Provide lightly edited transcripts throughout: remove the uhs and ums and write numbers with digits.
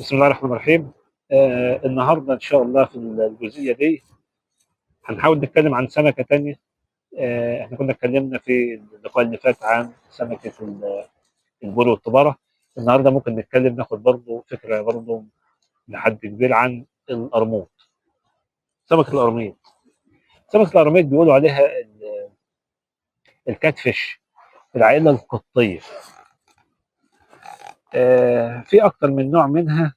بسم الله الرحمن الرحيم. النهارده ان شاء الله في الجزئية دي هنحاول نتكلم عن سمكة تانية. احنا كنا اتكلمنا في اللقاء اللي فات عن سمكة البور والطباره. النهارده ممكن نتكلم، ناخد برضو فكرة برضو لحد كبير عن القرموط، سمكة القرميط. سمكة القرميط بيقولوا عليها الكاتفيش، العائلة القطيه. في اكتر من نوع منها،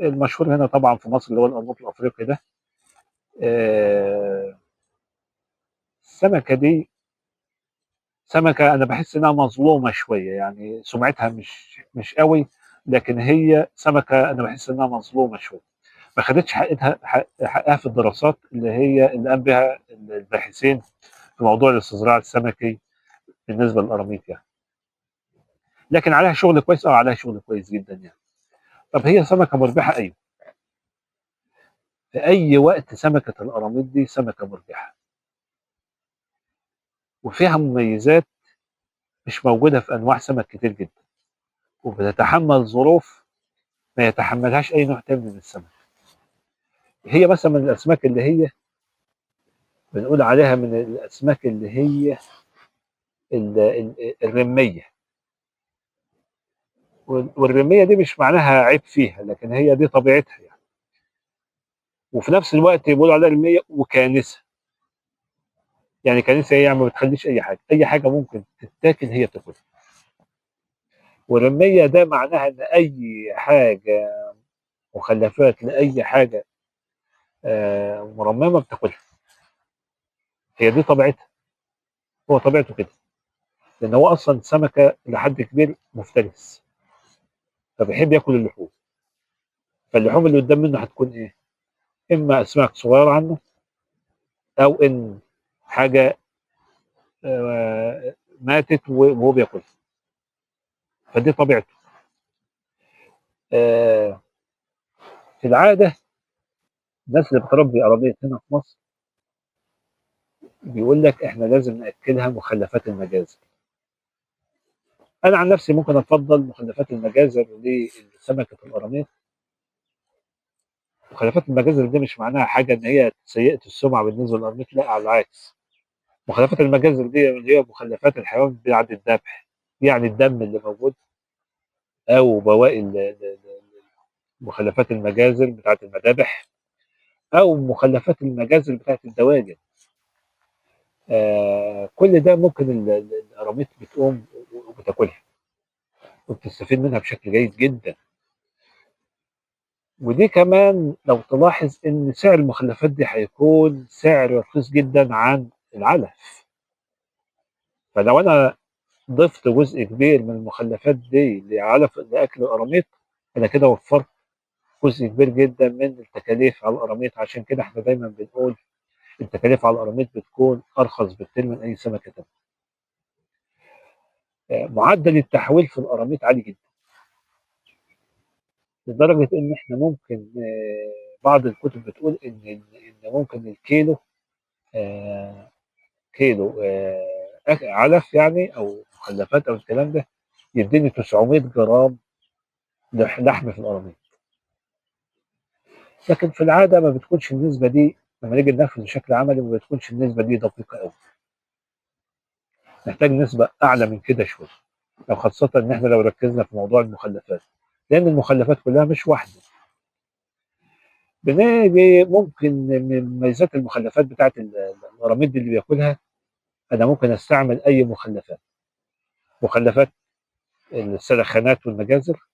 المشهور هنا طبعا في مصر اللي هو القرموط الافريقي ده. السمكة دي سمكة انا بحس انها مظلومة شوية، يعني سمعتها مش قوي، لكن هي سمكة انا بحس انها مظلومة شوية، ما خدتش حقها في الدراسات اللي هي اللي قام بها الباحثين في موضوع الاستزراع السمكي بالنسبة للقراميط يعني. لكن عليها شغل كويس، عليها شغل كويس جدا يعني. طب هي سمكة مربحة؟ ايوه، في اي وقت سمكة القراميط دي سمكة مربحة، وفيها مميزات مش موجودة في انواع سمك كتير جدا، وبتتحمل ظروف ما يتحملهاش اي نوع تاني من السمك. هي مثلا من الاسماك اللي هي بنقول عليها من الاسماك اللي هي الرمية، والرميه دي مش معناها عيب فيها، لكن هي دي طبيعتها يعني. وفي نفس الوقت بيقولوا عليها رمية وكانسه، يعني كانسه هي يعني ما بتخليش اي حاجة، اي حاجة ممكن تتاكل هي بتاكلها. والرميه ده معناها ان اي حاجة مخلفات لاي حاجة مرممه بتاكلها، هي دي طبيعتها، هو طبيعته كده، لان هو اصلا سمكة لحد كبير مفترس، فبيحب ياكل اللحوم. فاللحوم اللي قدام منه هتكون ايه؟ اما اسماك صغيرة عنه، او ان حاجة ماتت وهو بياكلها، فدي طبيعته. في العادة الناس اللي بتربي قراميط هنا في مصر بيقول لك احنا لازم ناكلها مخلفات المجازر. انا عن نفسي ممكن افضل مخلفات المجازر لسمكه القراميط. مخلفات المجازر دي مش معناها حاجة ان هي سيئه السمعة بالنسبة للقراميط، لا على العكس. مخلفات المجازر دي اللي هي مخلفات الحيوان بعد الذبح، يعني الدم اللي موجود او بواقي مخلفات المجازر بتاعه المذابح، او مخلفات المجازر بتاعه الدواجن. كل ده ممكن القراميط بتقوم وبتاكلها وبتستفيد منها بشكل جيد جدا. ودي كمان لو تلاحظ ان سعر المخلفات دي هيكون سعر رخيص جدا عن العلف، فلو انا ضفت جزء كبير من المخلفات دي لعلف لاكل القراميط، انا كده وفرت جزء كبير جدا من التكاليف على القراميط. عشان كده احنا دايما بنقول التكاليف على القراميط بتكون ارخص بكتير من اي سمكة تانية. معدل التحويل في القراميط عالي جدا، لدرجة ان احنا ممكن، بعض الكتب بتقول ان ممكن الكيلو، كيلو، علف يعني او مخلفات او الكلام ده يديني 900 جرام لحم في القراميط. لكن في العادة ما بتكونش النسبة دي، لما نيجي ننفذ بشكل عملي ما بتكونش النسبة دي دقيقة قوي، نحتاج نسبه اعلى من كده شوية، لو خاصة ان احنا لو ركزنا في موضوع المخلفات، لان المخلفات كلها مش واحدة. بنيجي ممكن من مميزات المخلفات بتاعت القراميط دي اللي بياكلها، انا ممكن استعمل اي مخلفات، مخلفات السلخانات والمجازر،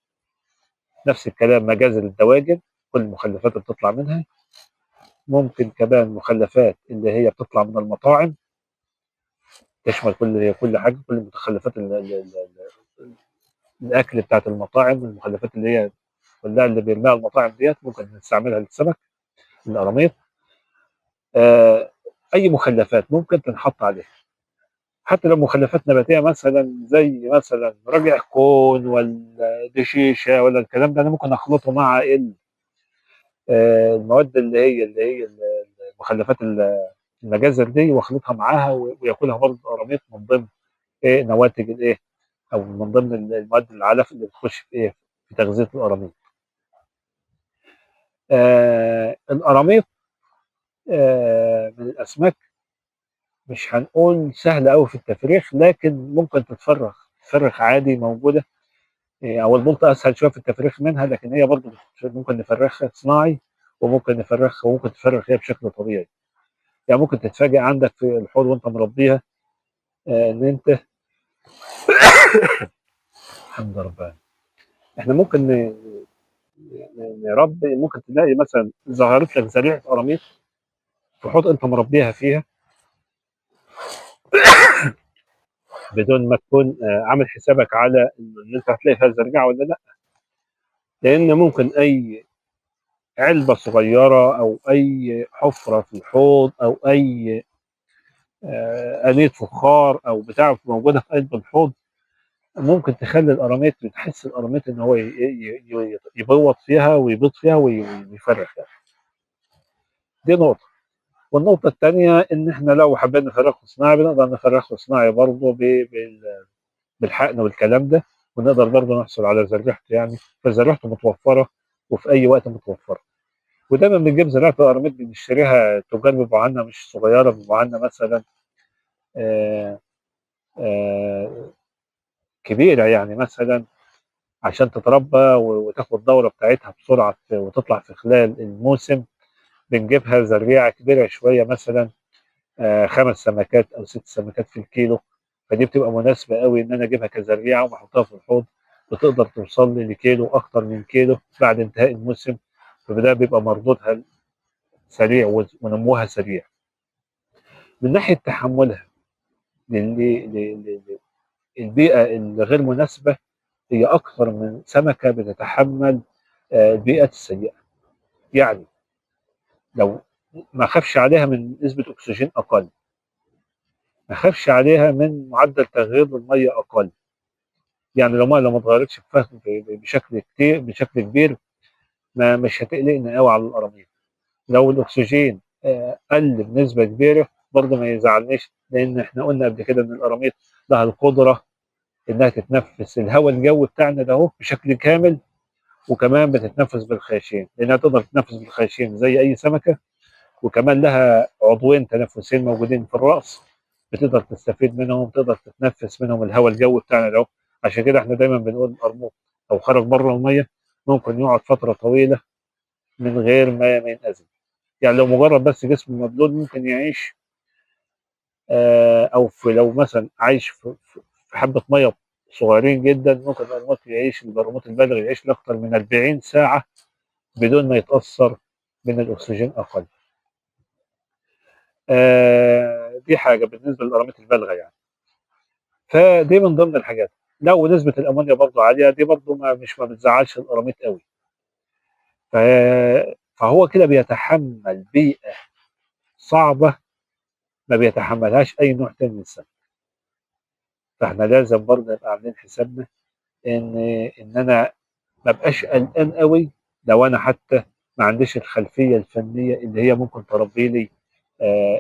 نفس الكلام مجازر الدواجن، كل المخلفات اللي بتطلع منها. ممكن كمان مخلفات اللي هي بتطلع من المطاعم، تشمل كل حاجة، كل المتخلفات الاكل بتاعت المطاعم، المخلفات اللي هي كلها اللي بيرميها المطاعم ديت ممكن نستعملها للسمك القراميط. اي مخلفات ممكن تنحط عليها، حتى لو مخلفات نباتيه مثلا زي مثلا رجع كون ولا دشيشه ولا الكلام ده، انا ممكن اخلطه مع المواد اللي هي المخلفات المجازر دي، واخلطها معاها وياكلها برضه القراميط من ضمن ايه نواتج الايه، او من ضمن المواد العلف اللي بتخش في ايه، في تغذية القراميط. القراميط من الاسماك مش هنقول سهلة قوي في التفريخ، لكن ممكن تتفرخ عادي، موجودة. او البلطه اسهل شوية في التفريخ منها، لكن هي برضه ممكن نفرخها صناعي، وممكن نفرخها وممكن تفرخ هي بشكل طبيعي. يعني ممكن تتفاجئ عندك في الحوض وانت مربيها ان انت الحمد لله احنا ممكن نربي، ممكن تلاقي مثلا ظهرت لك زريعه قراميط في حوض انت مربيها فيها بدون ما تكون عامل حسابك على ان انت هتلاقي فيها زريعه ولا لا، لان ممكن اي علبة صغيرة او اي حفره في الحوض او اي آنية فخار او بتاع موجودة في قلب الحوض ممكن تخلي القراميط، بتحس القراميط ان هو يبوط فيها ويبيض فيها ويفرخ يعني. دي نقطة. والنقطة الثانية ان احنا لو حبينا نفرخه صناعي بنقدر نفرخه صناعي برضه بالحقن والكلام ده، ونقدر برضه نحصل على زريحته يعني، فزريحته متوفرة وفي اي وقت متوفرة. ودايما بنجيب زريعه القراميط بنشتريها تجار بيبقوا عندنا مش صغيرة، بيبقوا عندنا مثلا كبيرة يعني، مثلا عشان تتربى وتاخد دوره بتاعتها بسرعة وتطلع في خلال الموسم، بنجيبها زريعه كبيرة شوية مثلا 5 سمكات او 6 سمكات في الكيلو، فدي بتبقى مناسبة قوي ان انا اجيبها كزريعه واحطها في الحوض، بتقدر توصل لي لكيلو اكتر من كيلو بعد انتهاء الموسم، فده بيبقى مردودها سريع ونموها سريع. من ناحية تحملها للبيئة الغير مناسبة، هي اكثر من سمكة بتتحمل البيئات السيئة، يعني لو ما خافش عليها من نسبه اكسجين اقل، ما خافش عليها من معدل تغيير المية اقل، يعني لو المية لو ما اتغيرتش بشكل كتير بشكل كبير ما مش هتقلقنا قوي على القراميط. لو الاكسجين قل بنسبة كبيرة برضه ما يزعلنيش، لان احنا قلنا قبل كده ان القراميط لها القدرة انها تتنفس الهواء الجوي بتاعنا ده اهو بشكل كامل، وكمان بتتنفس بالخياشيم، لانها تقدر تتنفس بالخياشيم زي اي سمكة، وكمان لها عضوين تنفسيين موجودين في الراس بتقدر تستفيد منهم، تقدر تتنفس منهم الهواء الجوي بتاعنا ده. عشان كده احنا دايما بنقول القرموط لو خرج بره المية ممكن يقعد فترة طويلة من غير ما ينأذي، يعني لو مجرد بس جسمه مبلول ممكن يعيش، او في لو مثلا عايش في حبه مية صغيرين جدا ممكن القرموط يعيش، القرموط البالغ يعيش لاكثر من 40 ساعة بدون ما يتاثر من الاكسجين اقل. دي حاجة بالنسبة للقراميط البالغة يعني. فدي من ضمن الحاجات. لو نسبه الامونيا برضو عالية دي برضو ما بتزعلش القراميط قوي. فهو كده بيتحمل بيئة صعبة ما بيتحملهاش اي نوع تاني من السمك. فاحنا لازم برضه نبقى عاملين حسابنا ان انا ما بقاش قلقان قوي لو انا حتى ما عنديش الخلفية الفنية اللي هي ممكن تربي لي،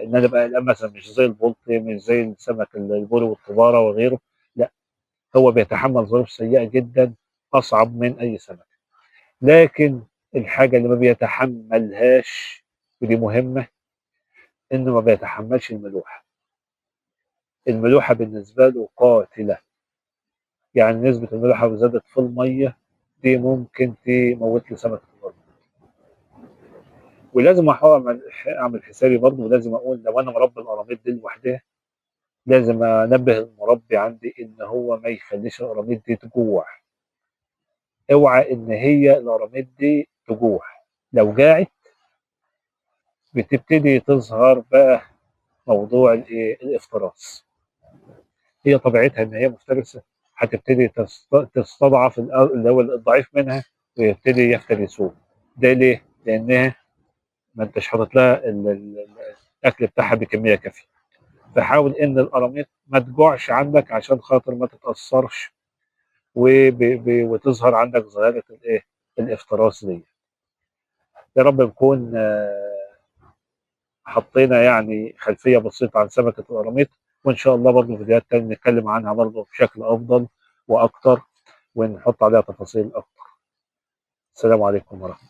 ان انا ابقى قلقان مثلا مش زي البلطي، مش زي السمك البوري والطباره وغيره، لا هو بيتحمل ظروف سيئه جدا اصعب من اي سمك. لكن الحاجة اللي ما بيتحملهاش ودي مهمة، انه ما بيتحملش الملوحه. الملوحه بالنسبة له قاتله، يعني نسبه الملوحه لو زادت في المية دي ممكن تموت لي سمكة القرموط. ولازم احاول اعمل حسابي برضه، ولازم اقول لو انا مربي القراميط دي لوحدها لازم انبه المربي عندي ان هو ما يخليش القراميط دي تجوع. اوعى ان هي القراميط دي تجوع، لو جاعت بتبتدي تظهر بقى موضوع الايه؟ الافتراس. هي طبيعتها ان هي مفترسة، هتبتدي تستضعف اللي هو الضعيف منها ويبتدي يفترسوه. ده ليه؟ لانها ما انتش حاطط لها الاكل بتاعها بكمية كافيه. فحاول ان القراميط ما تجوعش عندك عشان خاطر ما تتاثرش وتظهر عندك ظاهره الايه؟ الافتراس دي. يا رب نكون حطينا يعني خلفية بسيطة عن سمكة القراميط، وان شاء الله برضه في فيديوهات تانية نتكلم عنها برضه بشكل افضل واكتر، ونحط عليها تفاصيل اكتر. السلام عليكم ورحمة الله.